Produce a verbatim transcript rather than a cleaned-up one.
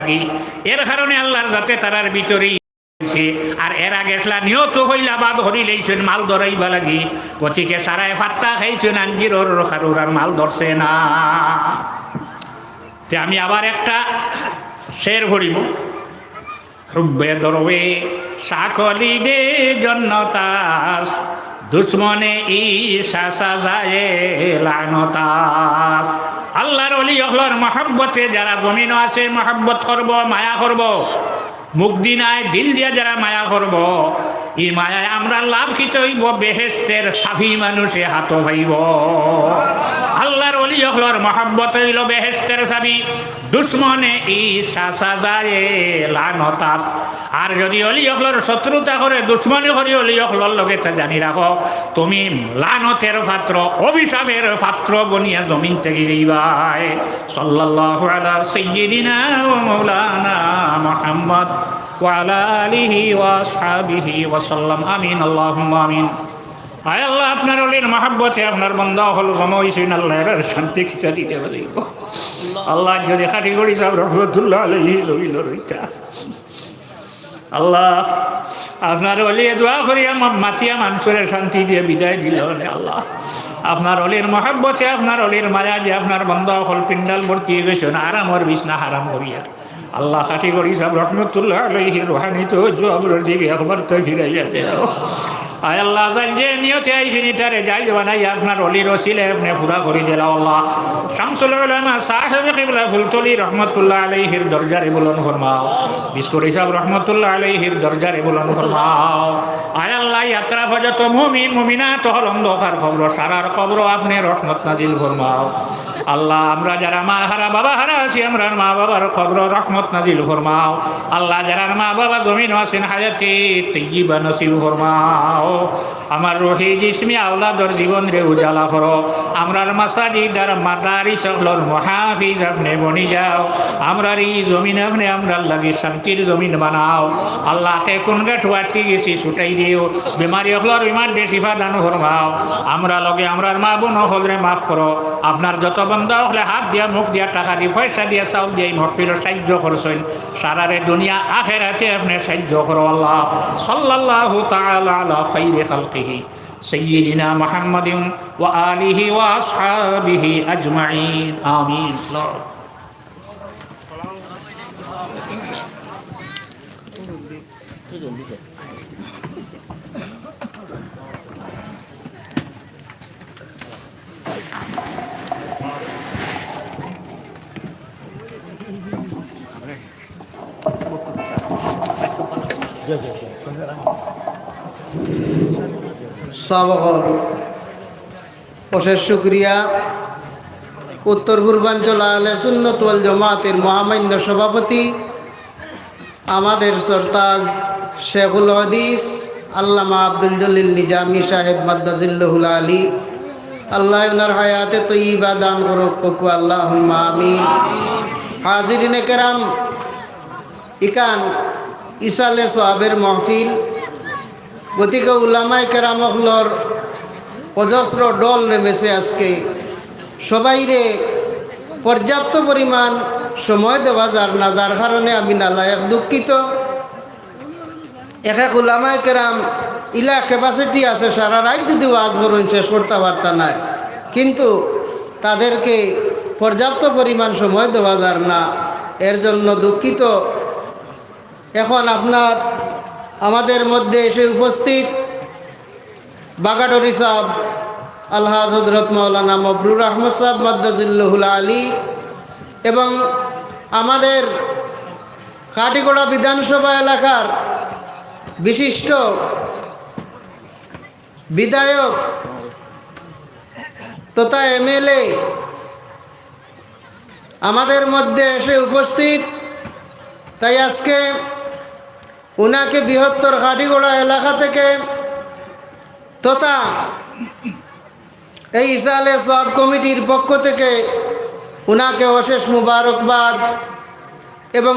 লাগি। এর কারণে আল্লাহর জাতে তারার ভিতরে অইছে। আর এরা গেছলা নিয়ত কইলা বাদ করি লাইছইন মাল ধরাইবা লাগি। গতিকে সারায় ফাত্তা খাইছইন আঞ্জিরর খারুর আর মাল ধরছে না। তে আমি আবার একটা শের পড়িমু। হুব্বে দরবে সাকলি দে জন্নতাস, দুশমনে ঈশা সাজায়ে লানতাস। আল্লাহর ওলি অকলর মহব্বতে যারা জমিনো আছে, মহব্বত করব, মায়া করব, মুখ দি নায়, দিল দিয়া যারা মায়া করব, ই মায়ায় আমরার লাভ কিতা অইব? বেহেশতের চাবি মানুষে হাতো পাইব। আল্লাহর ওলি অকলর মহব্বত অইলো বেহেশতের চাবি। দুশমনে ঈশা সাজায়ে লানতাস। আর যদি ওলি অকলর শত্রুতা করে, দুশমনি করি ওলি অকলর লগে, তা জানি রাখো, তুমি লানতের পাত্র, অভিশাপের পাত্র বনিয়া জমিন থাকি যাইবায়। সাল্লাল্লাহু আলা সাইয়্যিদিনা ওয়া মাওলানা মুহাম্মদ ওয়া আলা আলিহি ওয়া আসহাবিহি ওয়া সাল্লাম। আমিন, আল্লাহুম্মা আমিন। আয় আল্লাহ, আপনার ওলির মহব্বতে আপনার বান্দা অকল জমা অইছইন, আল্লাহ, এরার শান্তি কিতা দিতে পারি। আল্লাহ, যদি খাটি গরি সাব রহমতুল্লাহ আলাইহি জমিনো রইতা, আল্লাহ, আপনার ওলিয়ে দোয়া করিয়া মা-, মাতিয়া মানুষরে শান্তি দিয়া বিদায় দিলা অনে, আল্লাহ। আপনার ওলির মহব্বতে, আপনার ওলির মায়া যে আপনার বান্দা অকল পিন্ডাল ভর্তি অই গেছইন, আরামর বিছনা হারাম করিয়া। আল্লাহ, খাটি গরি সাব রহমতুল্লাহ আলাইহির রুহানি তাওয়াজ্জু আমরার দিকে একবার তো ফিরাইয়া দেও। আয় আল্লাহ, যাইন যে নিয়তে আইছইন ইটারে জায়েজ বানাইয়া আপনার ওলির ওসিলায় আপনে পুরা করি দিলাও আল্লাহ। শামসুল উলামা সাহেব কিবলা ফুলতলি রহমতুল্লাহ আলাইহির দরজারে বুলন্দ ফরমাও। বিস্কুট হিসাব রহমতুল্লাহ আলাইহির দরজারে বুলন্দ ফরমাও। আয় আল্লাহ, ই আতরাফো যত মুমিন মুমিনাত অকল অন্ধকার কবর, সারার কবরো আপনে রহমত নাজিল ফরমাও। আল্লাহ, আমরা যারা মা হারা বাবা হারা আছি, আমরার মা বাবার কবরো রহমত নাজিল ফরমাও। আল্লাহ, যারার মা বাবা জমিনো আছইন, হায়াতে তৈয়বা নসিব ফরমাও। আমার রুহি জিসমি আওলাদর জীবনরে উজালা করো। আমরার মাসাজিদ আর মাদারিস অকলর মুহাফিজ আপনে বনি যাও। আমরার ই জমিন আপনে আমরার লাগি শান্তির জমিন বানাও। আল্লাহ, কে কুন গাটো আটকি গেছি, ছুটাই দিও। বেমারি অকলর বেমাররে শিফা দান ফরমাও। আমরার লগে আমরার মা বোন অকলরে মাফ করো। আপনার যত বান্দা অকলে হাত দিয়া, মুখ দিয়া, টাকা দিয়া, পয়সা দিয়া, চাউল দিয়া ই মহফিলো সাইয্য করছইন, সারারে দুনিয়া আখেরাতে আপনে সাইয্য করো আল্লাহ। সাল্লাল্লাহু তাআলা আলা খাইরি খালকিহি সাইয়্যিদিনা মুহাম্মাদিন ওয়া আলিহি ওয়া আসহাবিহি আজমাইন। আমিন। সাব অকল, অশেষ শুকরিয়া। উত্তর পূর্বাঞ্চল আহলে সুন্নত ওয়াল জামাতের মহামান্য সভাপতি, আমাদের সরতাজ শেখুল হাদিস আল্লামা আব্দুল জলিল নিজামী সাহেব মাদ্দাজিল্লাহুল আলী, আল্লাহ ওনার হায়াতে তৈয়বা দান করুক, কউক্কা আল্লাহুম্মা আমিন। হাজিরিনে কেরাম, ইখান ইসালে সওয়াবের মাহফিল, গতিকে উলামায়ে কেরাম অকলর অজস্র ঢল নেমেছে আজকে। সবাইরে পর্যাপ্ত পরিমাণ সময় দেওয়া যার না, যার কারণে আমি নালায়েক দুঃখিত। এক এক উলামায়ে কেরাম ইলা capacity আছে, সারা রাইত যদি ওয়াজ করইন শেষ করতা পারতা নায়, কিন্তু তাদেরকে পর্যাপ্ত পরিমাণ সময় দেওয়া যার না, এর জন্য দুঃখিত। এখন আপনার আমাদের মধ্যে এসে উপস্থিত বাগাডরি সাব আলহাজ হজরত মাওলানা মবরুর আহমদ সাব মাদ্দাজিল্লাহুল আলী এবং আমাদের কাটিগড়া বিধানসভা এলাকার বিশিষ্ট বিধায়ক তথা এমএলএ আমাদের মধ্যে এসে উপস্থিত। তাই আজকে উনাকে বৃহত্তর কাটিগড়া এলাকা থেকে তথা এই ইসালে সওয়াব কমিটির পক্ষ থেকে উনাকে অশেষ মুবারকবাদ এবং